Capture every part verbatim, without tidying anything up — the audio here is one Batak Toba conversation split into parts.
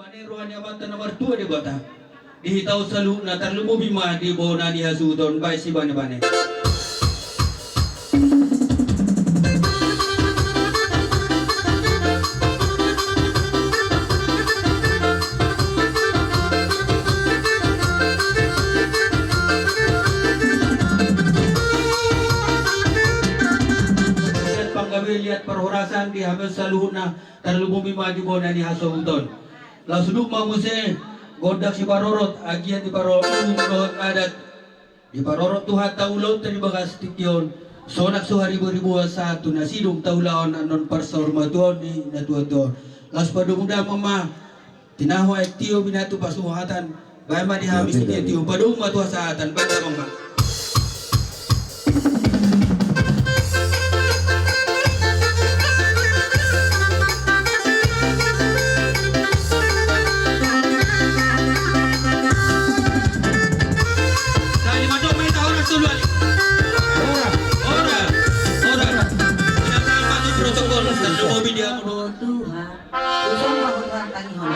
Roha ni Amanta na martua Debata di hita on saluhutna, tarlumobi ma di bona ni hasuhuton, baen sibanebane. Liat panggabean, liat parhorasan di hami on saluhutna, tarlumobi ma di bona ni hasuhuton. Laos duk ma muse gondang siparorot, agia diparorot uhum dohot adat. Diparorot Tuhanta ulaonta di bagas tingki on, sonang so hariburibuan sahat tu na sidung taulahon annon parsaurmatuaon ni natuatua on. Laos padomu damang ma, tinahu aek tio, binatu pasuhatan, baen ma di hami sidia tio, padomu ma tu hasahatan, baen damang ma. Sahali mandok ma hita horas tolu hali. Horas. Horas. Horas. Tidak tahu masuk protokol, terlalu mobil dia. Tuhan. Tuhan, Tuhan, tangihon.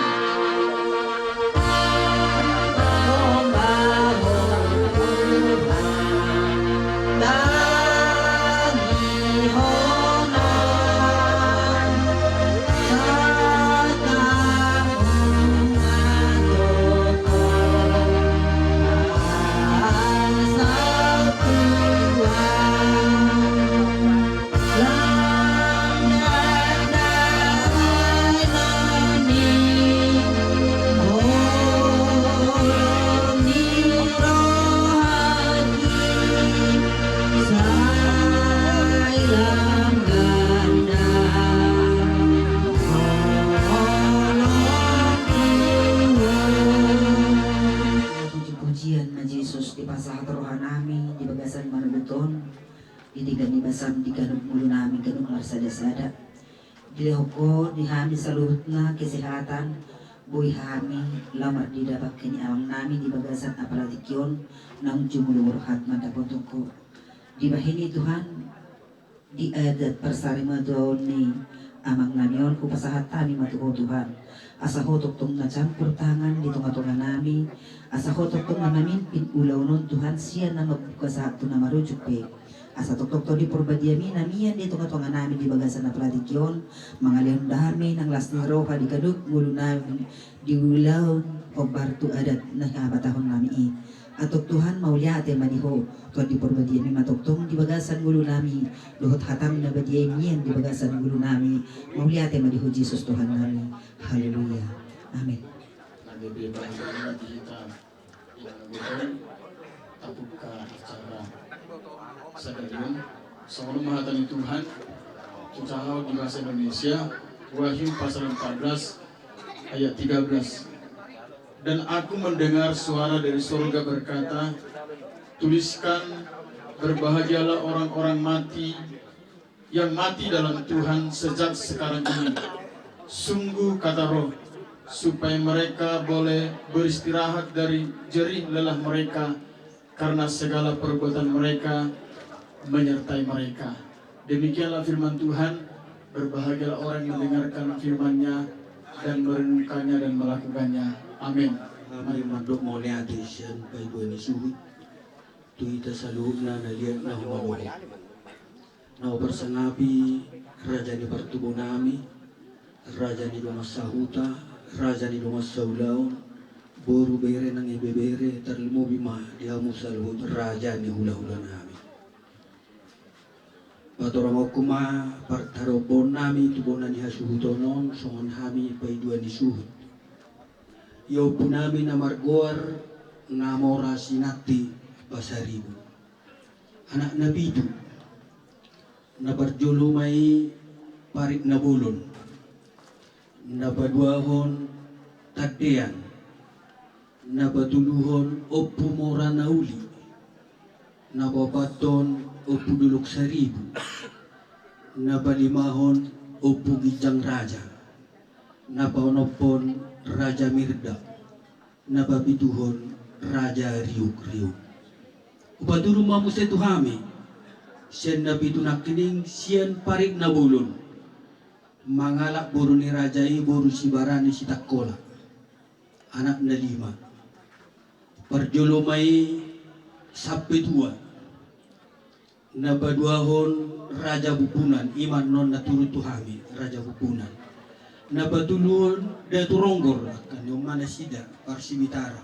Puji-pujian ma Jesus, dipasahat roha nami di bagasan manogot on. Di tiga ni basam di ganup ngolu nami ganup marsada-sada. Dilehon Ho di hami saluhutna kesehatan, boi hami laho mardapot hata ni Amang nami di bagasan apala tingki on, naung jumolo roha mandapothon Ho. Dibahen i Tuhan, di adat parsaurmatuaon ni Amang nami on, hupasahat hami ma tu Ho Tuhan. Asa Ho tongtong na campur tangan di tonga-tonga nami, asa Ho tongtong na mamimpin ulaon on Tuhan, sian na mambuka sahat tu na marujuk pe. Asa tongtong Tondi Parbadiami na mian di tonga-tonga nami di bagasan apala tingki on, mangalehon dame nang las ni roha di ganup ngolu nami di ulaon hombar tu adat na hinabatahon nami i. Antong Tuhan, mauliate ma di Ho, Tondi Parbadiami ma tongtong di bagasan ngolu nami, dohot hatam na badia i mian di bagasan ngolu nami, mauliate ma di Ho Jesus Tuhan nami. Haleluya. Amin. Nang di bagasan ngolu nami, di hita, di bagasan, tabuka acara sadarion. Songon on ma hata ni Tuhan, hujaha di bahasa Indonesia, Wahyu pasal empat belas ayat tiga belas. Dan aku mendengar suara dari surga berkata, "Tuliskan, berbahagialah orang-orang mati yang mati dalam Tuhan sejak sekarang ini. Sungguh," kata Roh, "supaya mereka boleh beristirahat dari jerih lelah mereka, karena segala perbuatan mereka menyertai mereka." Demikianlah firman Tuhan. Berbahagialah orang yang mendengarkan firman-Nya dan merenungkannya dan melakukannya. Amin. Hami mandok mauliate sian paiduan ni suhut tu hita saluhutna na liat na humalohot. Na huparsangapi raja ni partubu nami, raja ni dongan sahuta, raja ni dongan saulaon, boru, bere nang ibebere, tarlumobi ma di hamu saluhut raja ni hulahula nami. Patorangonku ma partarumpon nami tu bona ni hasuhuton on songon hami paiduan ni suhut. Ia ompu nami na margoar na mora sinanti Pasaribu. Anakna pitu. Na parjolo ma i Parik Nabolon, na paduahon Tandean, na patoluhon Ompu Mora Nauli, na paopathon Ompu Dolok Saribu, na palimahon Ompu Ginjang Raja, na paonomhon Raja Mirda, na papituhon Raja Riuk-riuk. Hupatudu ma muse tu hami sian na pitu nangkining, sian Parik Nabolon, mangalap boru ni raja i, boru Sibarani Sitangkola. anak na lima. Parjolo ma i Sampetua, na paduahon Raja Bubungan, i ma annon na turun tu hami, Raja Bubungan. Na patoluhon Datu Ronggor, angka ni on ma nasida, Parsimitara.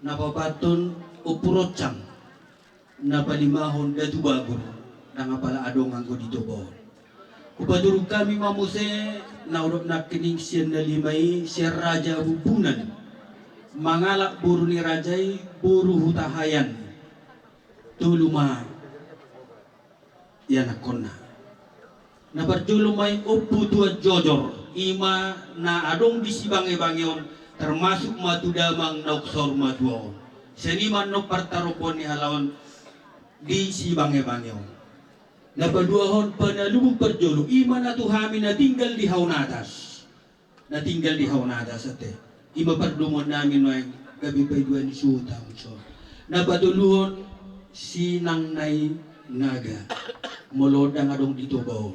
Na paopathon Ompu Roncang. Na palimahon Datu Bagur, ndang apala adong anggo di Toba on. Hupaturut hami ma muse na hudok nangkining sian na lima i, sian Raja Bubungan, mangalap boru ni raja i, boru Hutahaean. Tolu ma ianakhonna. Na parjolo ma i Ompu Tuan Jojor, i ma na adong di Sibangebange on, termasuk ma tu damang naung saur matua on. Sian i ma annon partaromboan ni halaon di Sibangebange on. Na paduahon Panalubu parjolo, i ma na tu hami na tinggal di Haonatas. Na tinggal di Haonatas ate. I ma pardomuan nami nuaeng, gabe paidua ni suhut hamu so. Na patoluhon Sinangnai Naga. Molo ndang adong di Toba on,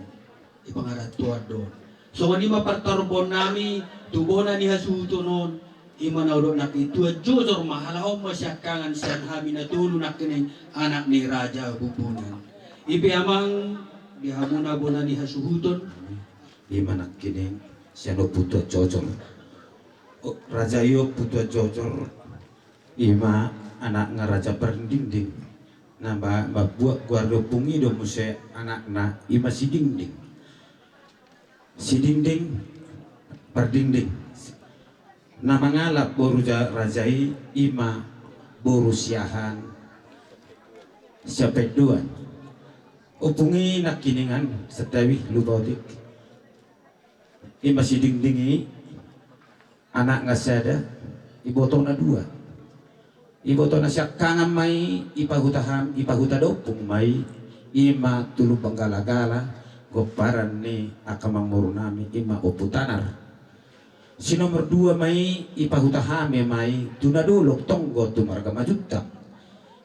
i pangarantoan do on. Songon i ma partaromboan nami tu bona ni hasuhuton on. I ma na hudok nangkin, Tuan Jojor ma, halak on ma siangkangan sian hami na tolu nangkining anak ni Raja Bubungan. I pe amang, di hamuna bona ni hasuhuton. I ma nangkining sian Ompu Tuan Jojor. O, raja i Ompu Tuan Jojor, i ma anakna Raja Pardingding. Na ba, mambuat goar ni ompung i do muse anakna, i ma Sidingding. Sidingding, Pardingding. Na mangalap boru ja-, raja i, i ma boru Siahaan, Siahaan Paindoan. Ompung i nangkiningan, santabi, lupa otik. I ma Sidingding i, anakna sada, ibotona dua. Ibotona siangkangan ma i, ipahuta ham-, ipahuta da ompung ma i, i ma Tulung Panggalagala, gomparan ni angka amangboru nami, i ma Ompu Tanar. Si nomor dua ma i, ipahuta hami ma i, tu na dolok tonggo tu marga Majuntak.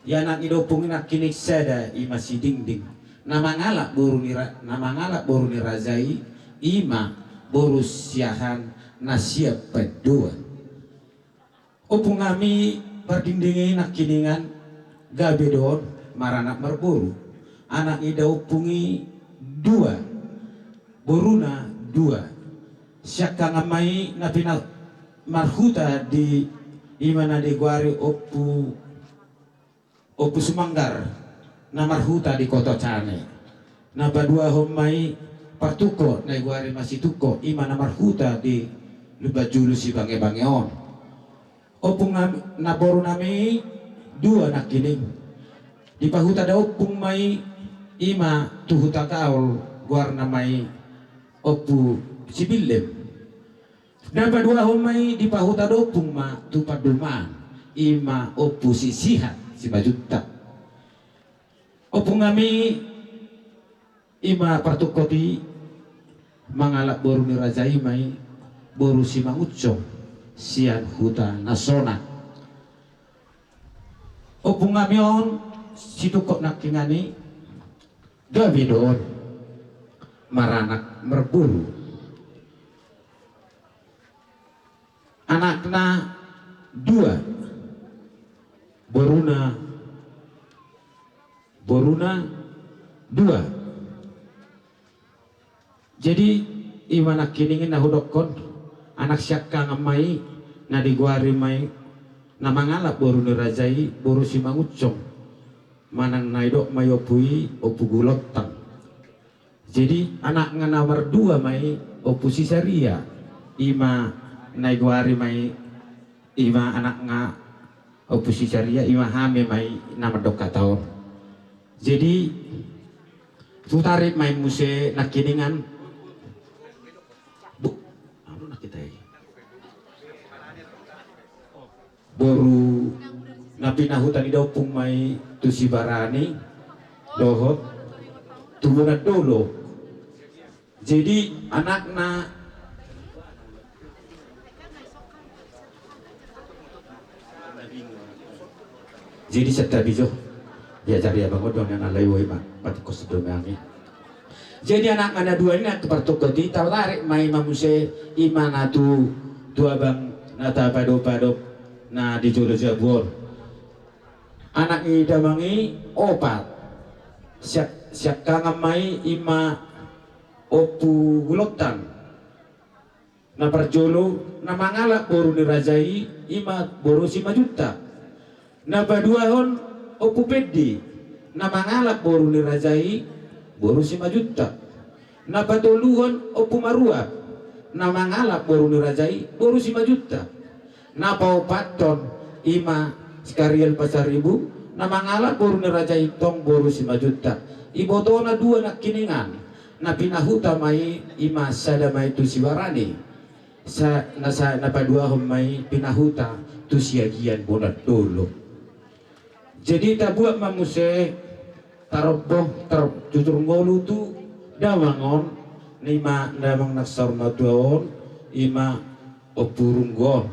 Ianakhon da ompung i nangkining sada, i ma Sidingding. Na mangalap boru ni ra-, na mangalap boru ni raja i, i ma boru Siahaan na Siahaan Paindoan. Ompung nami Pardingding i nangkiningan gabe do on maranak marboru. Anak ni da ompung i dua, boruna dua. Siangkangan ma i na pina-, marhuta di, i ma na digoari Ompu Ompu Sumanggar, na marhuta di Kota Cane. Na paduahon ma i partungko, na digoari ma Situngko, i ma na marhuta di Lumbanjulu Sibangebange on. Ompung nam-, na boru nami dua nangkining. Dipahuta da ompung ma i, i ma tu Hutagaol, goarna ma i Ompu Sibillem. Na paduahon ma i dipahuta da ompung ma tu Panduman, i ma Ompu Sisihat Simanjuntak. Ompung nami i ma partungkot i mangalap boru ni raja i ma i boru Simangunsong sian Huta Nasona. Ompung nami on Situngko nangkiningan i gabe do on maranak marboru. Anakna dua, boruna, boruna dua. Jadi, i ma nangkining i na hudokkon, anak siangkangan ma i, na digoari ma i, na mangalap boru ni raja i, boru Simangunsong. Manang na didok ma i ompu i, Ompu Gulontang. Jadi, anakna na mardua ma i, Ompu Sisaria. I ma na digoari ma i, i ma anakna Ompu Sisaria, i ma hami ma i na mandok hata on. Jadi, hutarik ma i muse nangkiningan. Bu-, anu na hita i. Boru na pinahuta ni da ompung ma i tu Sibarani, dohot tu Bonan Dolok. Jadi anakna, jadi santabi jo. Diajari abang on do na lae, boi ma patik kos do nami. Jadi anakna na dua i na tu partungkot i, tarik ma i ma muse, i ma na tu, tu abang na tapadopadop na di jolo jabu on. Anak ni damang i opat. Siak-, siangkangan ma i, ima Ompu Gulontang. Na parjolo, na mangalap boru ni raja i, ima boru Simanjuntak. Na paduahon, Ompu Pendi, na mangalap boru ni raja i, boru Simanjuntak. Na patoluhon, Ompu Maruap, na mangalap boru ni raja i, boru Simanjuntak. Na paopathon, ima Skariel Pasaribu, na mangalap boru ni raja i tong boru Simanjuntak. Ibotona dua nangkiningan, na pinahuta ma i, ima sada ma i tu Sibarani. Sa-, na sa-, na paduahon ma i pinahuta tu Siagian Bonandolok. Jadi tabuat ma muse tarombo, tar-, jujur ngolu tu damang on, ima damang na saur matua on, ima Ompu Runggu on.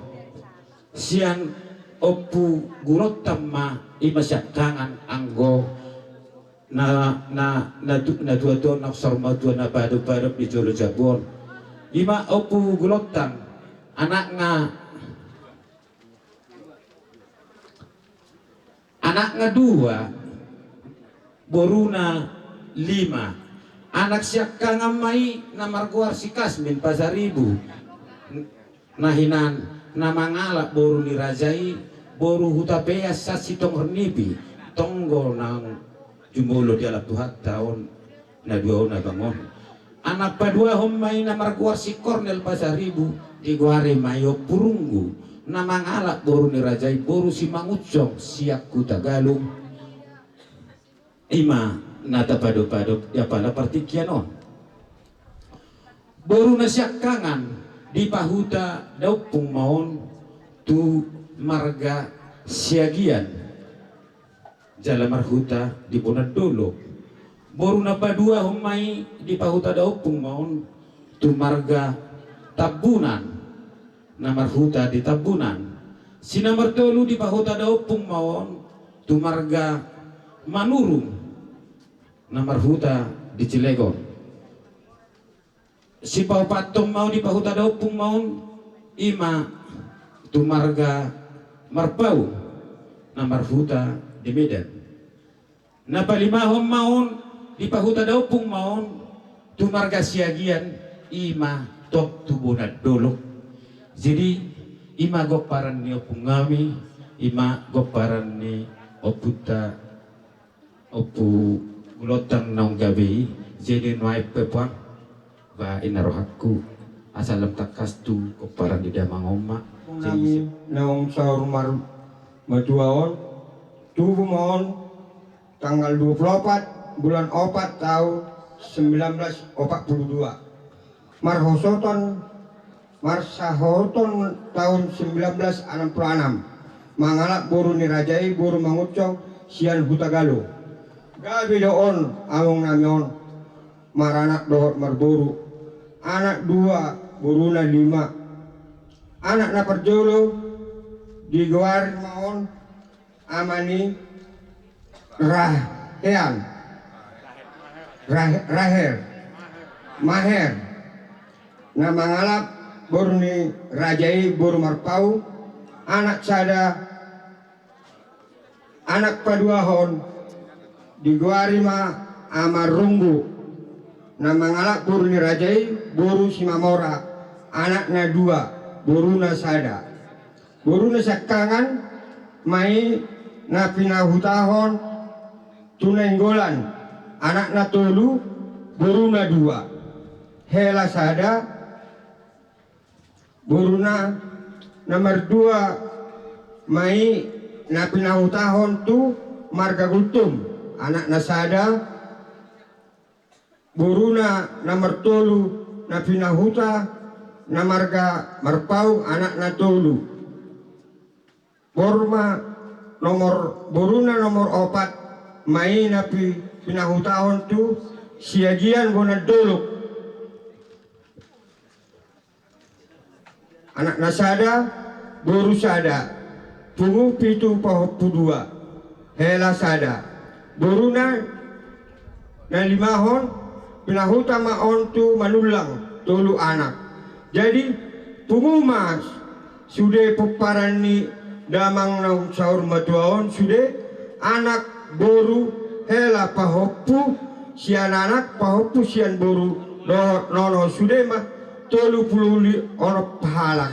Sian Ompu Gulontang ma, ima siangkangan anggo na, na, na tu-, na tuatua, na saur matua, na padopadop di jolo jabu on. Ima Ompu Gulontang, anakna, anakna dua, boruna lima. Anak siangkangan ma i na margoar si Kasmin Pasaribu. Na hinan, na mangalap boru ni raja i, boru Hutapeas, sian Sitonggor Nipi, tonggo nang jumolo dialap Tuhanta on, na dua on abang on. Anak paduahon ma i na margoar si Kornel Pasaribu, digoari ma i Ompu Runggu, na mangalap boru ni raja i, boru Simangunsong, sian Hutagalung. Ima na tapadopadop di apala partingkian on. Boru na siangkangan dipahuta daompung ma on tu marga Siagian, jala marhuta di Bonandolok. Boru na paduahon ma i dipahuta daompung ma on tu marga Tambunan, na marhuta di Tambunan. Si na martolu dipahuta daompung ma on tu marga Manurung, na marhuta di Cilegon. Sipaopathon ma on dipahuta daompung ma on, ima tu marga Marpaung, na marhuta di Medan. Na palimahon ma on dipahuta daompung ma on tu marga Siagian, ima tong tu Bonandolok. Jadi ima gomparan ni ompung nami, ima gomparan ni ompunta Ompu Gulontang naung gabe i. Jadi nuaeng pe puang, ba inna rohangku, asa lam tangkas tu gomparan ni damang on ma. Ompung nami naung saur mar-, matua on, tubu ma on tanggal dua puluh opat bulan opat tahun sembilan belas opat puluh dua. Marhosoton, marsahoton tahun sembilan belas enam puluh enam, mangalap boru ni raja i, boru Mangunsong, sian Hutagalung. Gabe do on among nami on maranak dohot marboru. Anak dua, boruna lima. Anak na parjolo digoari ma on ama ni Rahean. Rah-, Rahel. Maher. Na mangalap boru ni raja i, boru Marpaung, anak sada. Anak paduahon digoari ma ama Runggu, na mangalap boru ni raja i, boru Simamora, anakna dua, boruna sada. Boruna siangkangan ma i na pinahutahon tu Nainggolan, anakna tolu, boruna dua, hela sada. Boruna na mardua ma i na pinahutahon tu marga Gultom, anakna sada. Boruna na martolu na pinahuta na marga Marpaung, anakna tolu. Borma nomor, boruna nomor opat ma i na pi-, pinahutahon tu Siagian Bonandolok. Anakna sada, boru sada, pungu pitu pahompu dua, hela sada. Boruna na limahon pinahuta ma on tu Manullang, tolu anak. Jadi pungu ma Sude pomparan ni damang naung saur matua on, sude anak boru hela pahompu sian anak, pahompu sian boru dohot nono, sude ma tolu pulu onom halak.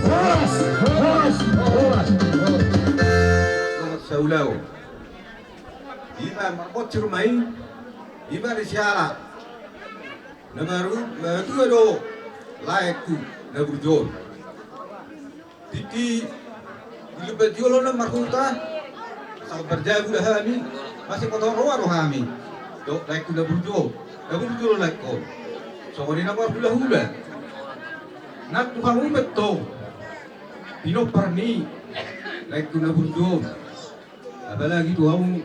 Horas, horas, horas, horas. Selamat saulaon. Ima marbonsir ma i, ima di siala. Na maru, matua do laengku na burju on. Tingki di lumban jolo na marhuta, asa marjabu do hami, masipasahat roha do hami. Dohot laengku na burju on, na burju do laengku on. Songon i na marhulahula. Nang tu hamu pe tong pinompar ni laengku na burju on. Apalagi tu hamu,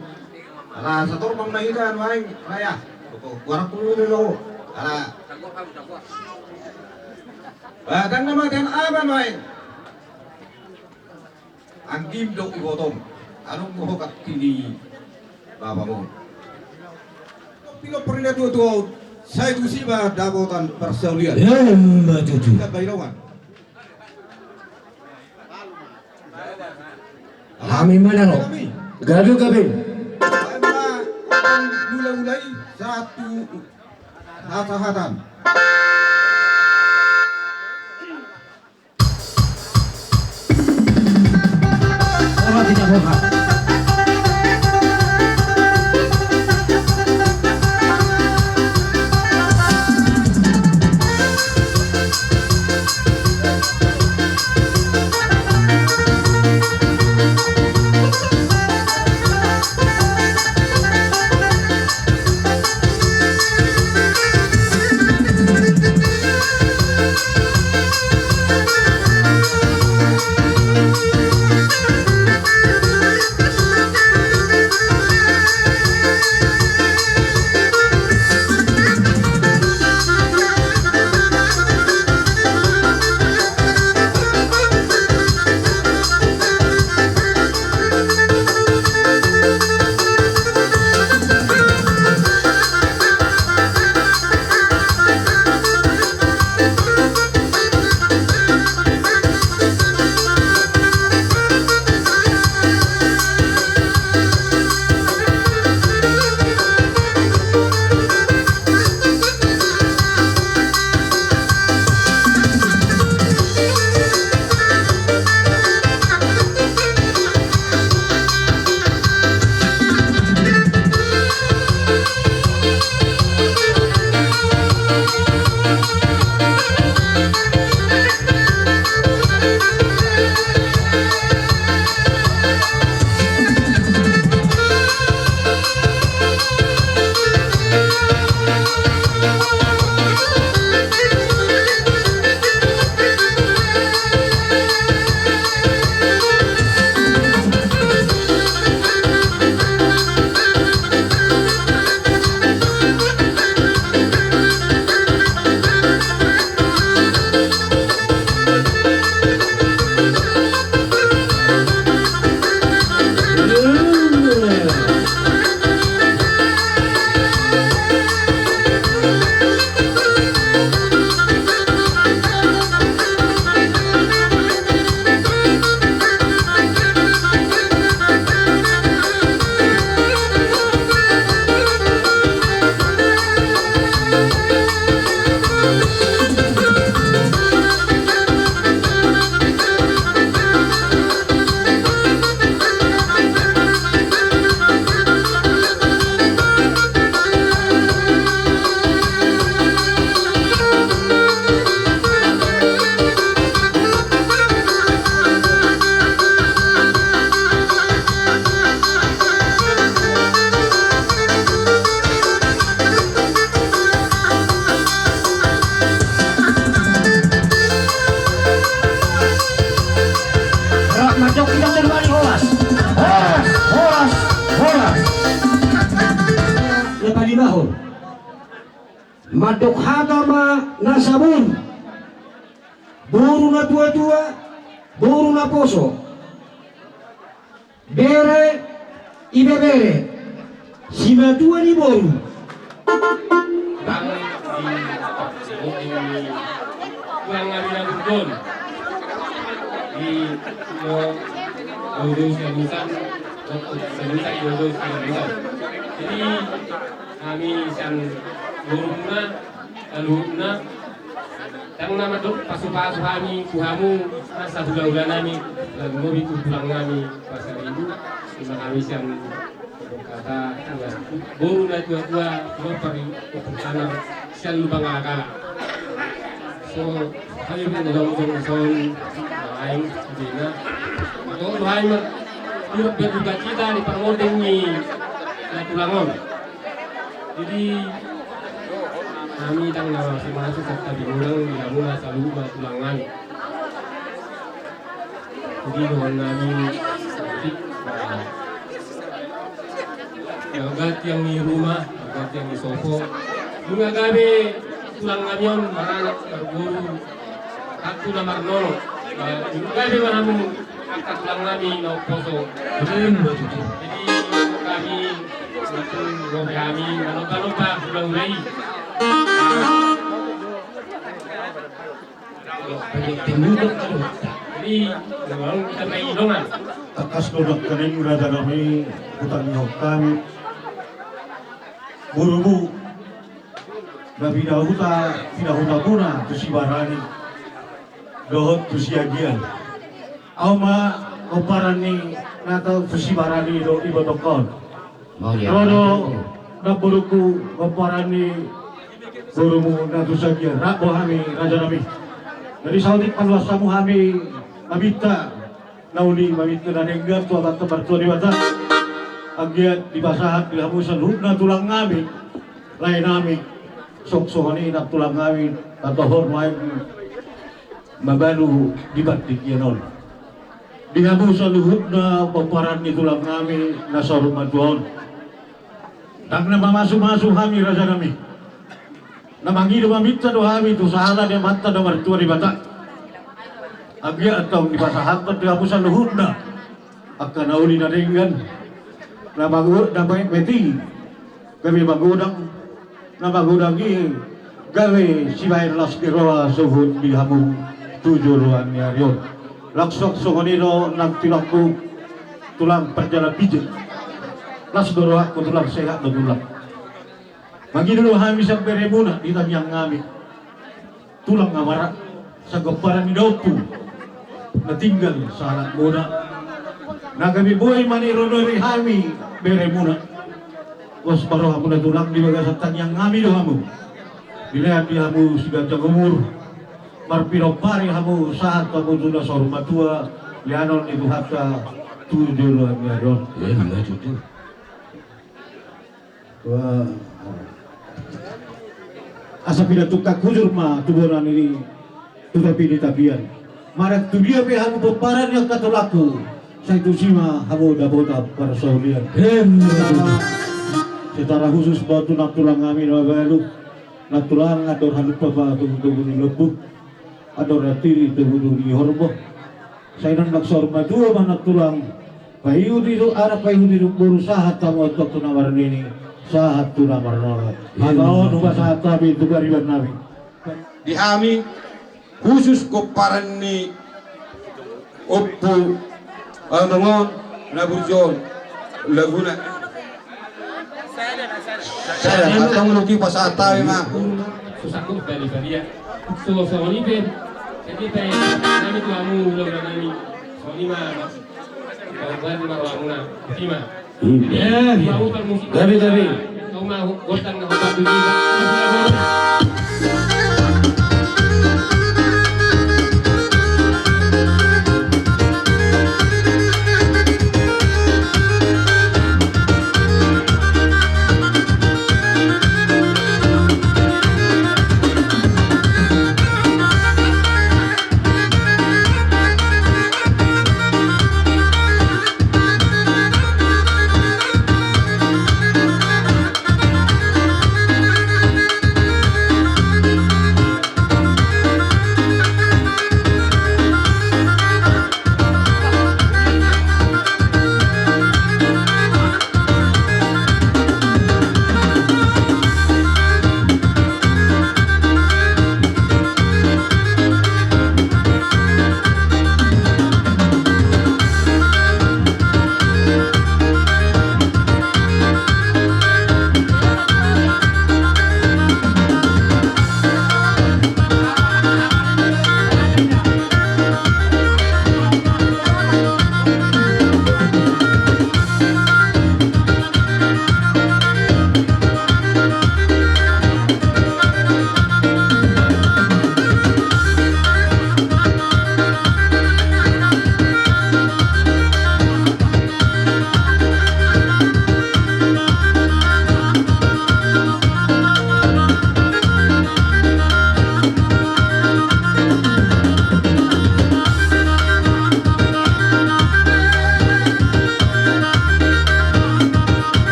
ala sator bang na hita nuaeng raya. Pokok guarangku do do, ala. Badan na mate ama nuaeng. Anggim do ibotom. Anum do ho kattini bapam on. Pinompar ni na tuatua on, sai tusi ma dapotan parsaulian. Emma tutu. Hami manang. Gabe gabe. Mula-mula i satu hata-hatan. Mandok hata ma na saboru, boru na tuatua, boru na poso, bere, ibebere, simatua ni boru. Bang di, di, di, tulang nami na burju on. Di, do, do, do, sialusan, do, do, sialusan, do, do, sialusan. Jadi, hami sian boruna, saluhutna, ndang na mandok pasupasu hami tu hamu, asa hulahula nami, lagu mobi tu tulang nami, pasal ibu, ima hami sian Kata, boru na tuatua, boru pari, boru sana, sian Lubang Alak-alak. So, hami pun dalam jong son, lain, dina. Atau lain, ma, dia berduka cita di permodeng ni, na tulang on. Jadi, hami ndang na masuk-masuk, kata di orang, di hamu na saluhut, na tulang nami. Jadi, dohonon nami, na gabe tiang ni ruma, na gabe tiang ni sopo. Nunga gabe tulang nami on maranak marboru, angka na marnono. Nunga gabe ma hamu angka tulang nami na umposo. Jadi, hami, nunga gabe hami, manomba-nomba hulahula i. Tangkas do nangkaning raja nami, hutangihon hami. Borumu, na pinahuta, pinahutamuna tu Sibarani dohot tu Siagian. Au ma pomparan ni na tu Sibarani do ibotongkon. Ro do namborungku pomparan ni borumu na tu Siagian, rap do hami raja nami. Jadi saotik paluas hamu hami maminta na uli, maminta na denggan tu Amanta Martua Debata. Anggiat dipasahat di hamu saluhutna tulang nami, lae nami, songon i nang tulang nami, na tohor ma i mabalu di partingkian on. Di hamu saluhutna pomparan ni tulang nami na saur matua on. Ndang na mamasu-masu hami raja nami. Na mangido maminta do hami tu sahala ni Amanta na Martua Debata. Anggiat antong dipasahathon di hamu saluhutna angka na uli na denggan. Na mago-, na mete gabe magodang, na magodang i gabe sibahen las ni roha suhut di hamu tu joloan ni ari on. Laos songon i do nang tulangku, tulang parjala bijak. Las do rohangku tulang, sehat do tulang. Mangido do hami sian beremuna di tangiang nami. Tulang amang, sagomparan ni daompu na tinggal sahalak muna. Na gabe boi ma nironori hami beremuna. Pos ma rohamuna tulang, di bagasan tangiang nami do hamu. Dilehon di hamu siganjang umur. Marpinompari hamu sahat hamu tu na saur matua, lehonon ni Tuhanta tu joloan ni ari on. Ia, benar itu. Wah. Asa pinatungkak hujur ma tu bona ni, tu tapi ni tapian. Manang tu dia pe hamu pomparan ni angka tulangku, sai tusi ma hamu dapotan parsaulian. Secara khusus ma tu nang tulang nami na mabalu, nang tulang andor halumpang ma togu-togu ni lombu, andor hatiri togu-togu ni horbo. Sai nang saur matua ma nang tulang, paihut-ihut anak, paihut-ihut boru, sahat hamu antong tu na marnini, sahat tu na marnono. Ia. Hata on hupasahat hami tu pariban nami. Di hami khusus pomparan ni Ompu Amang on na burju on, laguna. Sada, sada, sada, sada. Antong luti pasahat hami ma. Susah ku bali-bali ya. So, songon i pe. Jadi pe, nami tu hamu, ula-ula nami. Songon i ma. Kau buat ma rohamuna. Terima. Iya. Iya. Gabe, gabe. Kau ma, gotang na hobat tu kita.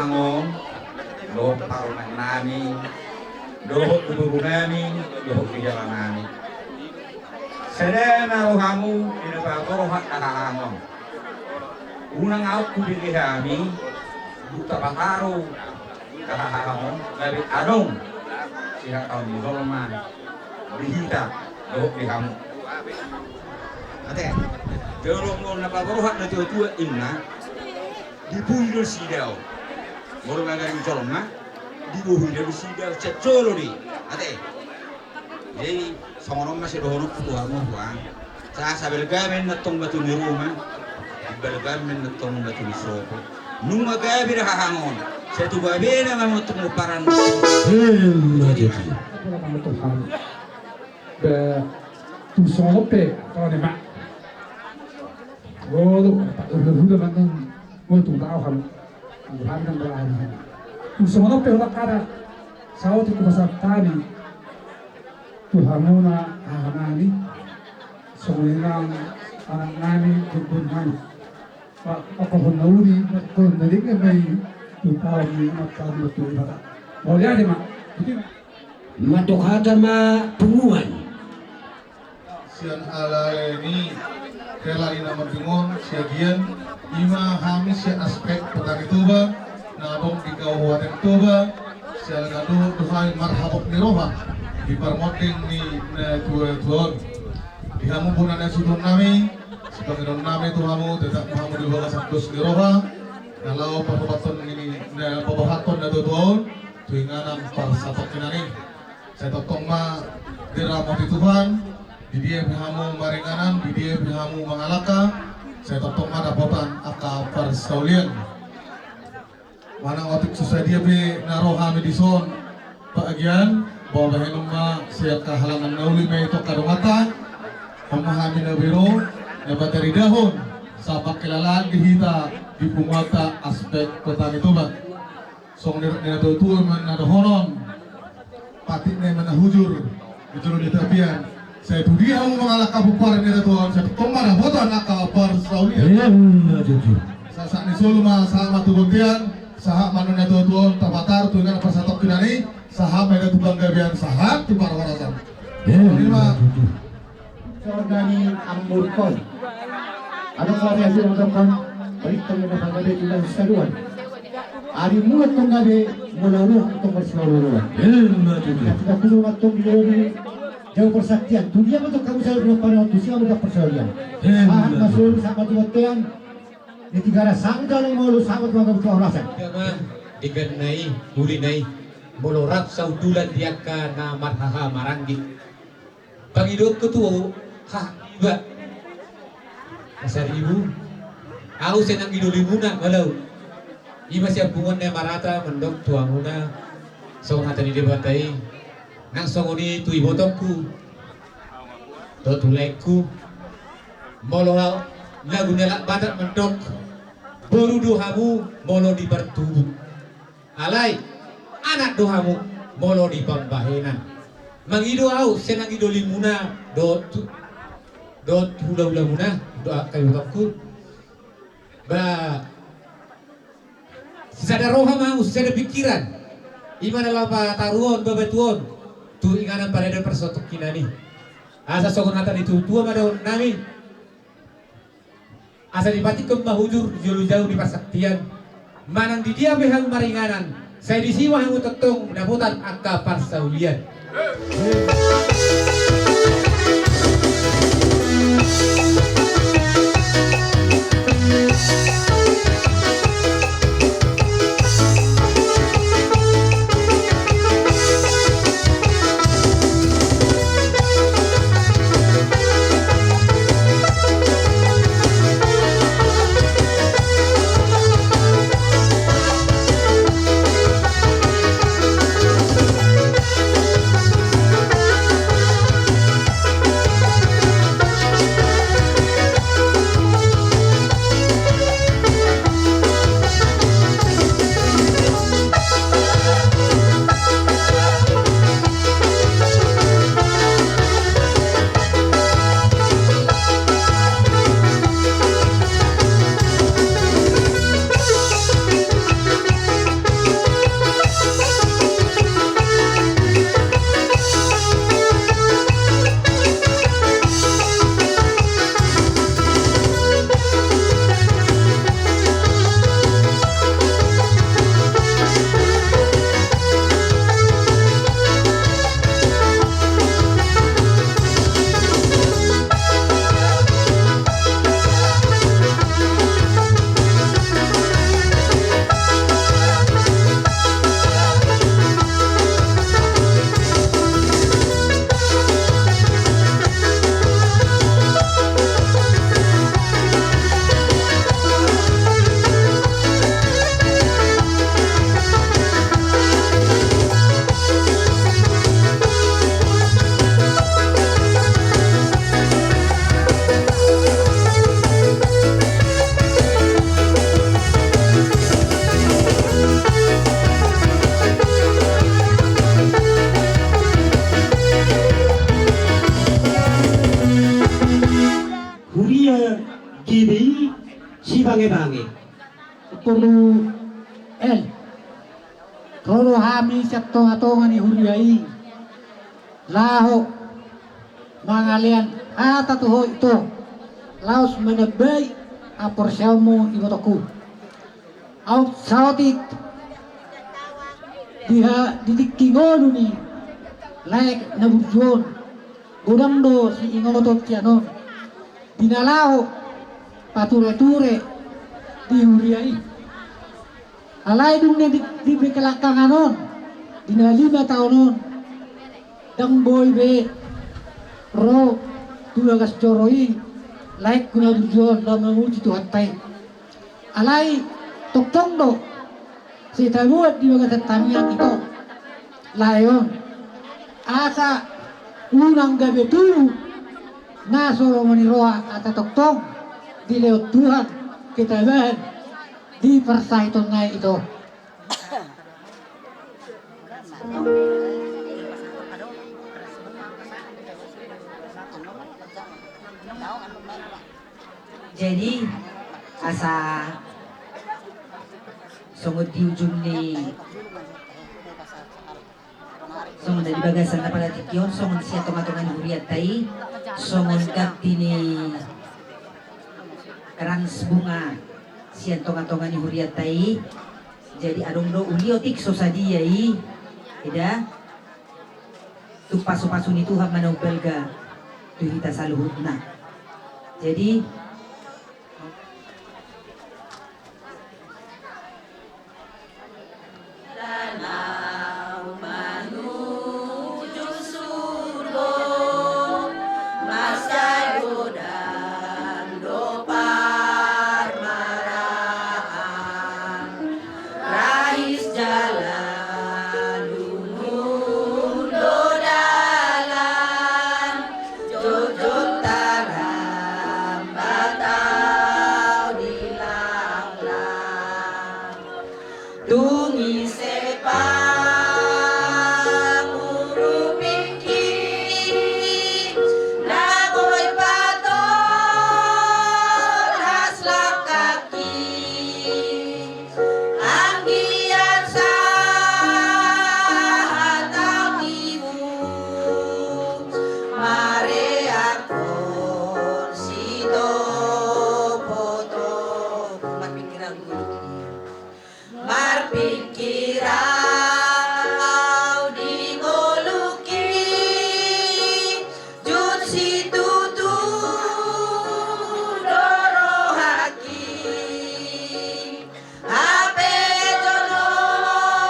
Hahangon, dohot parumaennami, dohot di borunami, dohot di jalanami. Sada ma rohamu di na patorhat hahangon. Unang aut hubege hami, dung tapataru hahangon, gabe adong sihatahon ni jolma di hita dohot di hamu. Ate, jolma na patorhat natuatua inna, dibohi do sidaon. Molo garing jolma, dibohi do sidaon, sian jolo do i. Ate. Jadi songon on ma sidohononku tu hamu, Tuan. Sa, sabalga ma inna tong batu ni ruma, balga ma inna tong batu ni sopo. Nunga gabe do hahangon, sai tu gabena ma tong pomparan. Emma tutu. Be, tu songon on pe, tong ni ma. Olo, Pak, udah, udah, Pak, Pak, udah, tahu kamu. Tuhan kan berani. Tu songon on pe, udah kada. Saut tu pasal tadi. Tuhan muna, ah, nani. Songon i nang anaknami, dukun nani. Pak, apa pun nauli, pak, pun nauli, kan, baik. Tu tahu ni, apa, apa, tu, Pak. Mau lihat, Pak. Betul, Pak. Mandok hata ma punguan. Sian ala ni hela ni na mardingon, siagian, ima hami sian Aspek Petani Toba, na adong di Kabupaten Toba, sian na do, do hami marhabot ni roha, di parmonding ni na tua-tua on. Di hamu bona na suhutonnami, sipangidoonnami tu hamu, tetap ma hamu di bagasan dos ni roha, na laho parhobathon ni, na paboahon na tua-tua on, tu inganan parsatongkinan i. Sai tongtong ma diramoti Tuhan, di dia pe hamu maringanan, di dia pe hamu mangalangka, sai tongtong ma dapotan angka parsaulian. Manang otik so sadia pe na ro hami dison, bagian, bahen ma sian angka halangan na uli ma i tu angka donganta, on ma hami na biro, na pataridahon, sahat pangkilalaan di hita, di punguanta Aspek Petani Toba. Songon nidok ni na tua-tua ma na dohonon. Patik na i ma na hujur di jolo ni tapian. Sai tu dia hamu mangalangka pomparan ni na tua-tua on, sai tongtong ma dapotan angka parsaulian. Emma tutu. Sahat ni solu ma, sahat ma tu bontean, sahat ma na tua-tua on, tapataru tu inganan parsatongkinan i, sahat ma i tu panggabean, sahat tu parhorasan. Emma tutu. Songon i ma. Songon i ma amang boru on. Adong ma hata na mandok, balik tong na panggabean tu na saduan. Ari mulak tong gabe, molo ro tong marsipaolooloan. Emma tutu. Ketika kulo mantong di jolo ni jabu parsaktian, tu dia ma tong hamu sahat tu dia ma tong parsaulian. Emma tutu. Sahat ma solu, sahat ma tu bontean. Di Tigaras, sahat ma tu Molo, sahat ma tu panggabean, tu parhorasan. Ida ma, denggan na i, uli na i. Molo rap saundulan di angka na marhaha maranggi. Pangidoonku tu haha iba. Pasaribu. Ahu sai nang di dolimuna, molo au. Ima sian punguan na marata mandok tu hamuna. Songon hata ni Debata i. Nang songon i tu ibotongku. Dohot tu laengku. Molo au, lagu ni halak Batak mandok. Boru do hamu, molo di partubu. Alai, anak do hamu, molo di pambahenan. Mangido ahu, sai nang di dolimuna, dohot tu, dohot hula-hulamuna, dohot angka ibotongku. Ba, sisada roha ma hamu, sisada pingkiran. Ima na laho pataruhon, babatuon. Tu inganan paradaton parsatongkinan i. Asa songon hata ni tua-tua ma dohononnami. Asa dipatikkon ma hujur di jolo jabu ni parsaktian. Manang di dia pe hamu maringanan, sai disi ma hamu tongtong dapotan angka parsaulian. L. Ro do hami sian tongatonga ni huria i laho mangalean hata tu ho ito, laos manambai haporseaonmu ibotongku. Aut saotik di ha-, di tingki ngolu ni lae na burju on, godang do siingoton sian on di na laho patureture di huria i. Alai dung na di, di bagasan on, di na lima taon on, ndang boi be ro tu bagas joro i laengku na burju on laho mamuji Tuhanta i. Alai tongtong do sai tabuat di bagasan tangiang ito lae on, asa unang gabe tubu na so lomo ni roha, asa tongtong dilehon Tuhan ketabahan di parsahitonna i ito. Jadi asa songon di ujung ni, songon na di bagasan na pala tingki on, songon sian tongatonga ni hurianta i, songon ganti ni krans bunga sian tongatonga ni hurianta i. Jadi adong do uli otik so sadia i, eda, tung pasupasu ni Tuhan ma na umbalga tu hita saluhutna. Jadi Anggiat sahat tangimu, mareakhon sitopotopu. Marpingkir au di ngolungki, marpingkir au di ngolungki, jut situtu do rohangki. Hape jonok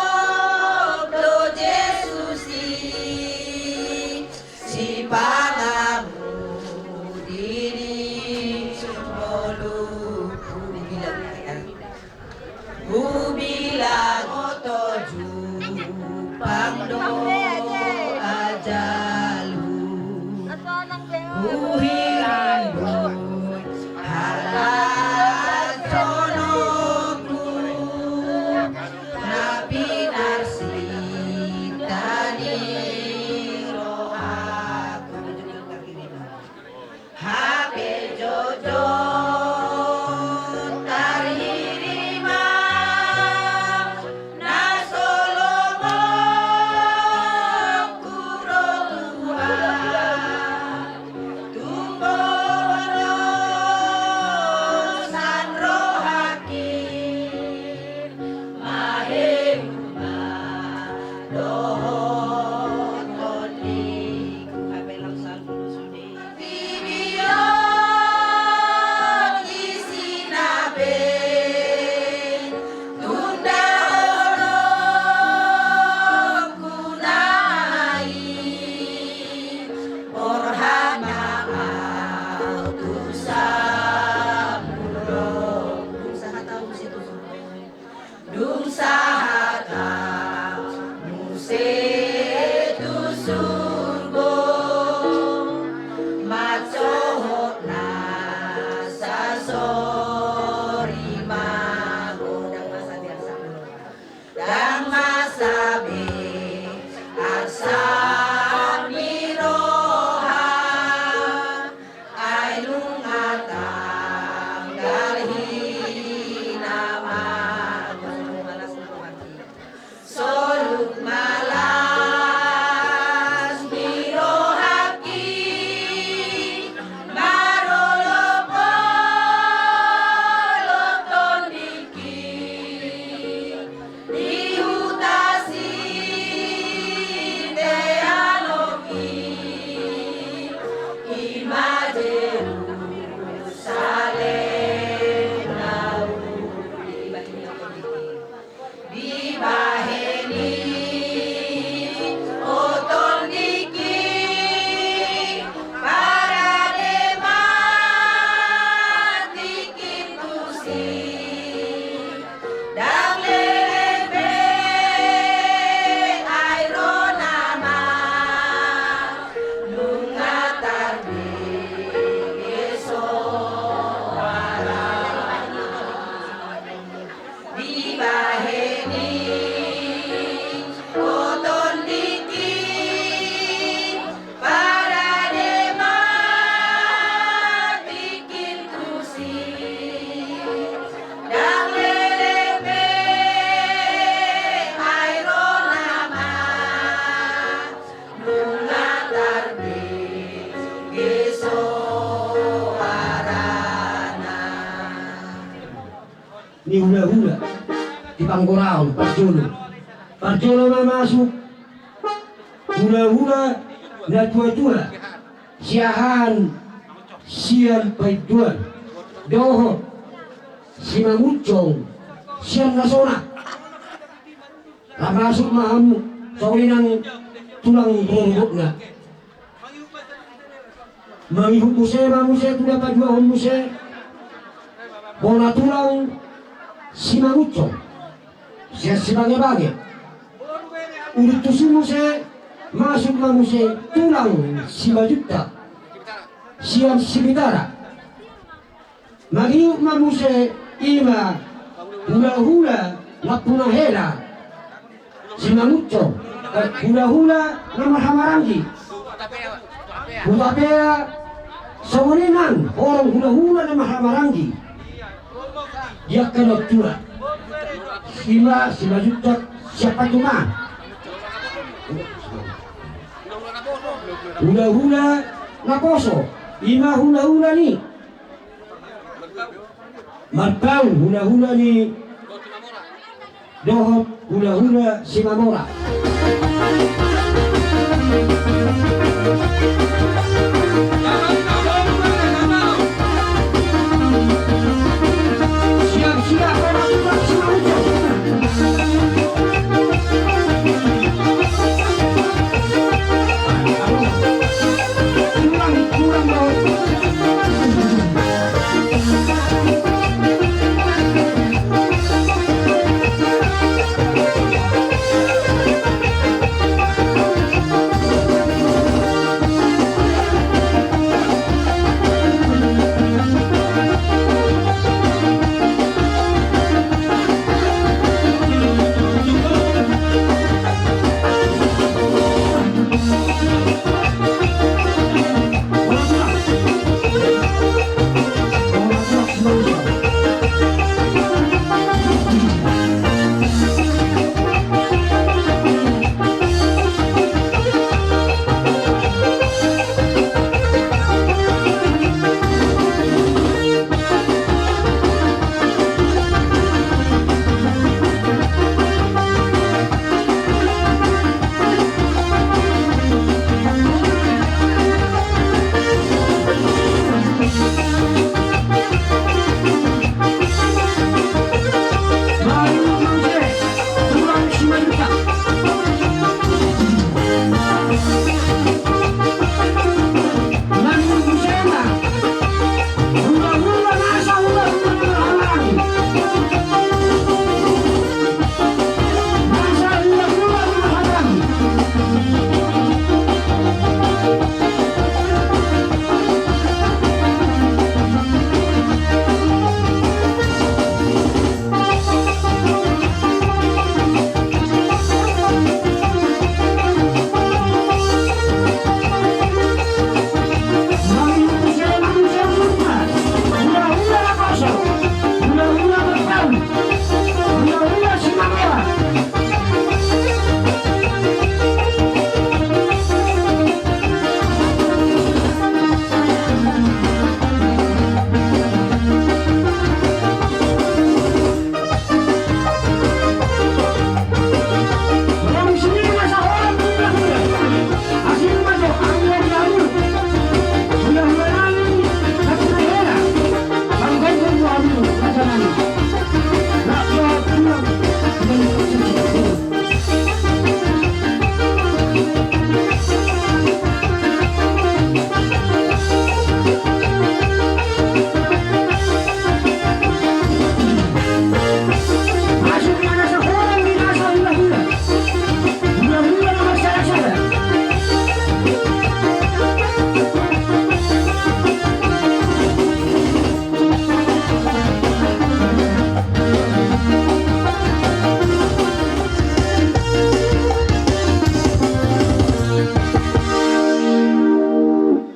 do Jesus i, sipangamudi di ngolungku. Hubilang oto jumpang do ajalu. Huhirim do halashononku, na pinarsinta ni rohangku. Hape jotjot tarhirim ma na so lomo tu roha, tung bonosan rohangki, maheu ma dohot tondiku. Hape laos salpu do sude. Pibion ni sinabe, tunda holongku na i, borhat ma au tu samulongku. Sahat au tu samulongku. Dung sahat au muse tu surgo, mansohot nasa sorimago. Ndang masa be arsam ni roha, ai nunga tanggal hinama. Goraon, parjolo. Parjolo ma masuk hulahula na tuatua, Siahaan sian Paindoan, dohot Simangunsong sian Nasona. Rap masuk ma hamu songon i nang tulang rorobotna. Mangihut muse ma muse tu na paduahon muse, bona tulang Simangunsong sian Sibangebage. Udutusi muse, masuk ma muse tulang Simanjuntak sian Sibitara. Mangihut ma muse, ima hulahula nampuna hela Simangunsong, eh, hulahula na marhahamaranggi. Hutapea songon i nang horong hulahula na marhahamaranggi di angka natua-tua. Ima Simanjuntak sian Paindoan. Hulahula naposo, ima hulahula ni Marpaung, hulahula ni dohot hulahula Simamora.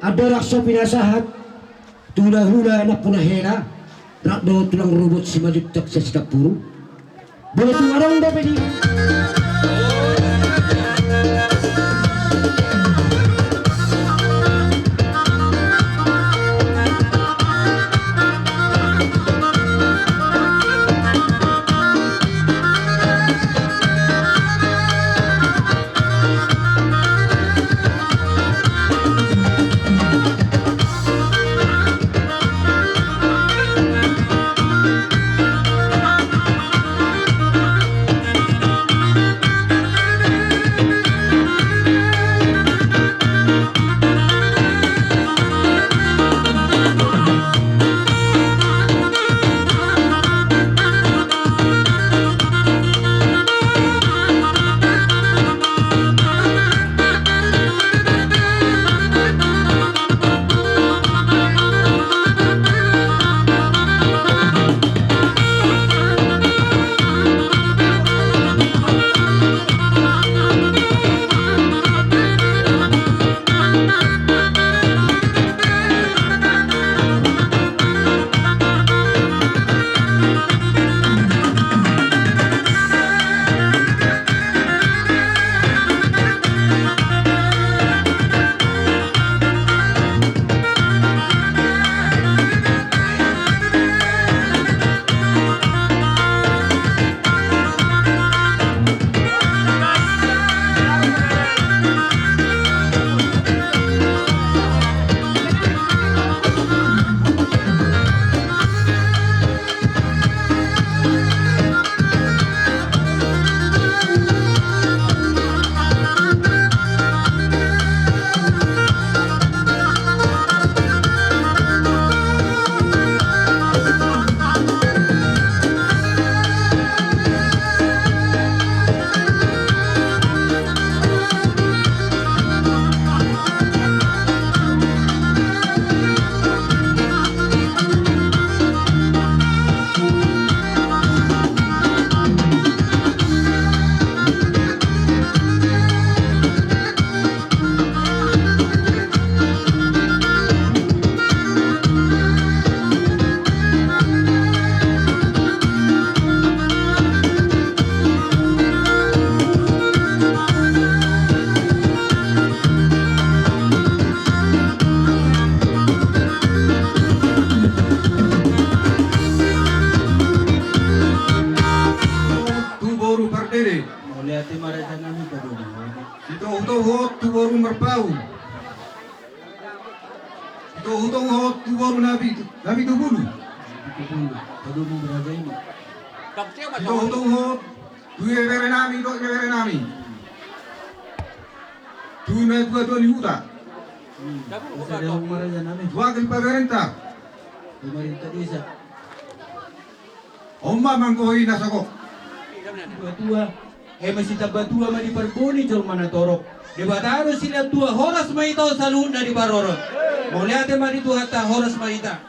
Andorang so pinasahat tu hulahula nampuna hela, rap dohot tulang rorobot Simanjuntak sian Sitampuru. Bolo tu adong dope di Sitouhutou hot tu boru Marpaung. Sitouhutou hot tu boru Napi, Napitupulu. Sitouhutou hot tu ibebere nami dohot ibebere nami. Tu natuatua ni huta. Tu wakil pamarenta. Pamarenta desa. On ma manggohi na so gok. Tuatua, ai masitamba tua ma di parbue ni jolma na torop. Debata do silehon tua, horas ma hita on saluhutna diparorot. Mauliate ma di Tuhanta, horas ma hita.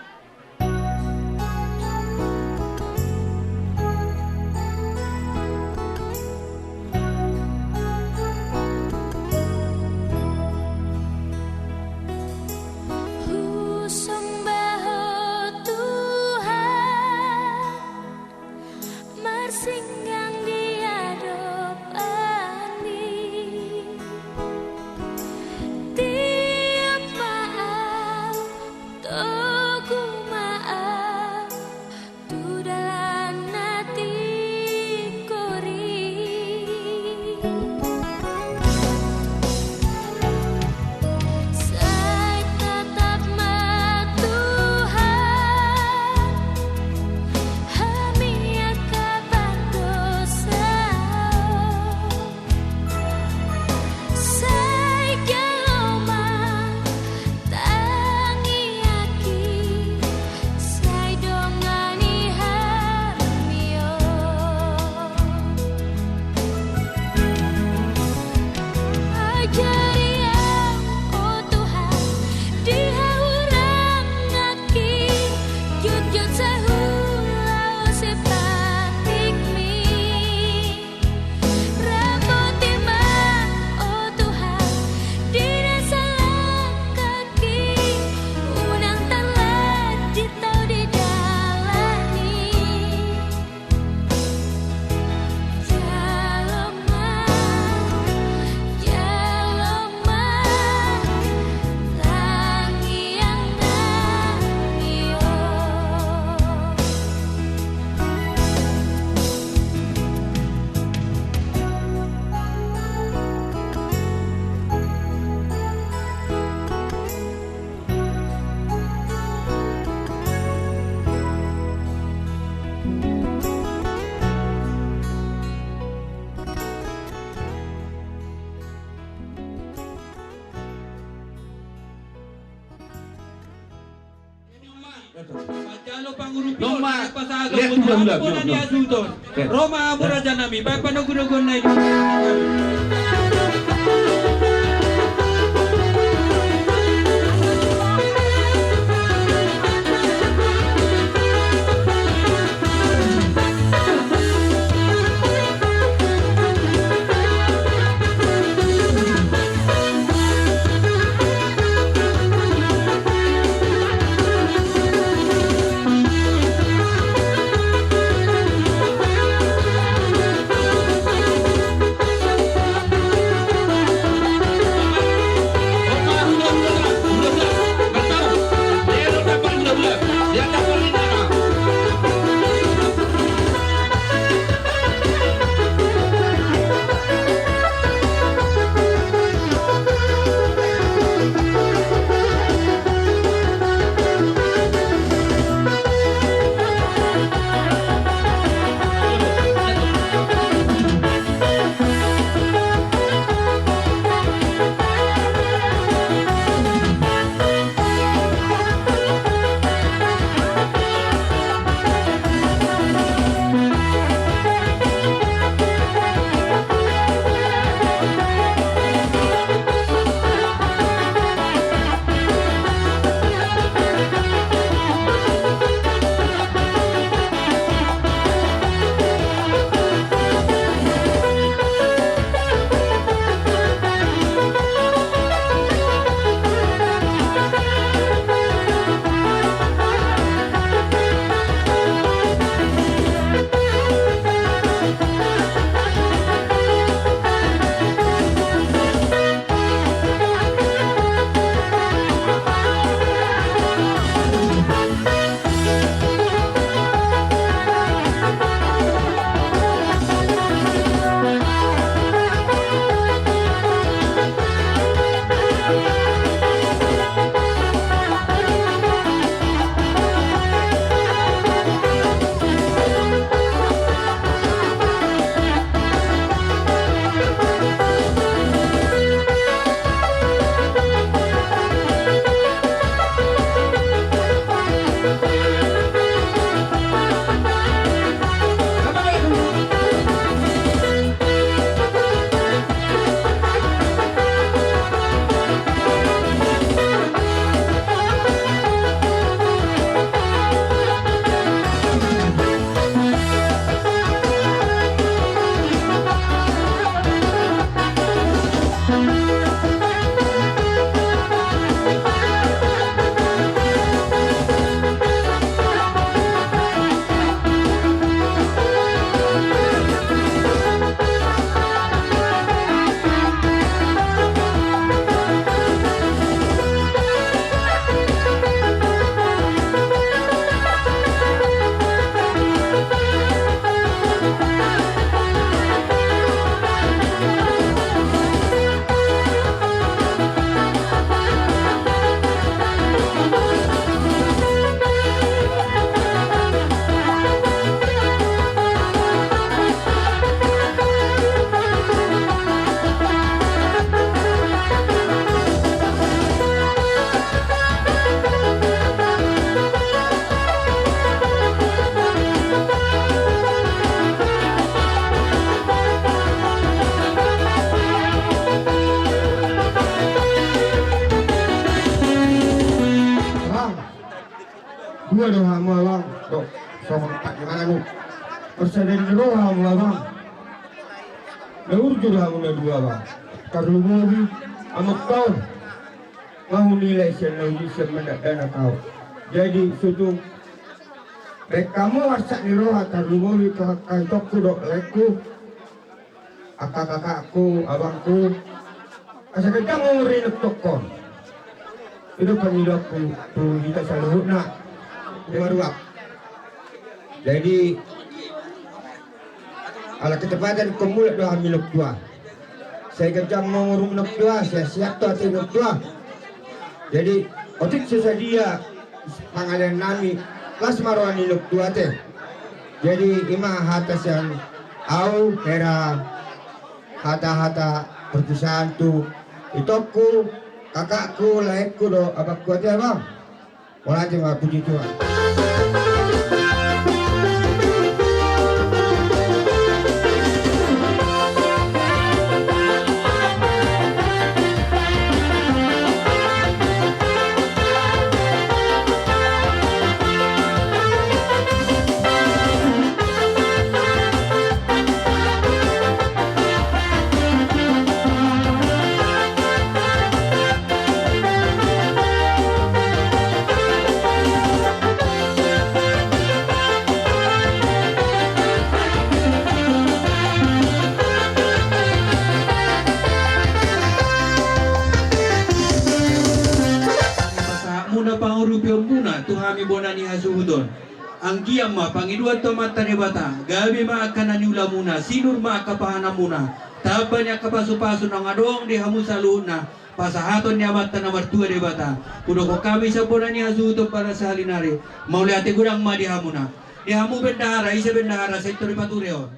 Husomba Ho Tuhan, marsinggang di adopanMi. Tiop ma au, togu ma au, tu dalan na tingkori. Sai tatap ma Tuhan, hami angka pardosa on. Sai jalo ma tangiangki, sai dongani hami on. Ajari au, o Tuhan, di hahuranganki, jotjot saulaon sipatikMi. Ramoti ma, o Tuhan, di nasa langkangki, unang tarlanjut au di dalanMi. Jalo ma, jalo ma, tangiang nami on. Manjalo pangurupion, nunga pasahaton, ro ma hamu rajanami, baen panogunoguon na i. do hamu abang, do songon pat ni manuk. Parsada ni roha hamu abang. Na burju do hamu na dua abang. Tarlumobi amang taon. Nga hunilai sian na uli sian mandakdanak au. Jadi sotung baen hamu arsak ni roha tarlumobi tu angka itongku dohot laengku, angka kakakku, abangku. Asa ganjang umur ni inongkon. I do pangidoanku tu hita saluhutna. Di maruak. Jadi ala ketepatan ingkon mulak do hami inong tua. Sai ganjang ma umur ni inong tua, sai sehat do ate ni inong tua. Jadi otik so sadia pangalean nami, las ma roha ni inong tua ate. Jadi i ma hata sian au, hera hata-hata perpisahan tu itongku, kakakku, laengku dohot abangku ate abang. Mauliate ma, puji Tuhan. Pasahatmuna pangurupionmuna tu hami bona ni hasuhuton. Anggiat ma pangidoan tu Amanta Debata, gabe ma angka na niulamuna, sinur ma angka pahananmuna, tamba ni angka pasupasu naung adong di hamu saluhutna, pasahaton ni Amanta na martua Debata. Hudokhon hami sian bona ni hasuhuton bona sahali nari, mauliate godang ma di hamuna. Di hamu bendahara, ise bendahara, sai tor dipature on.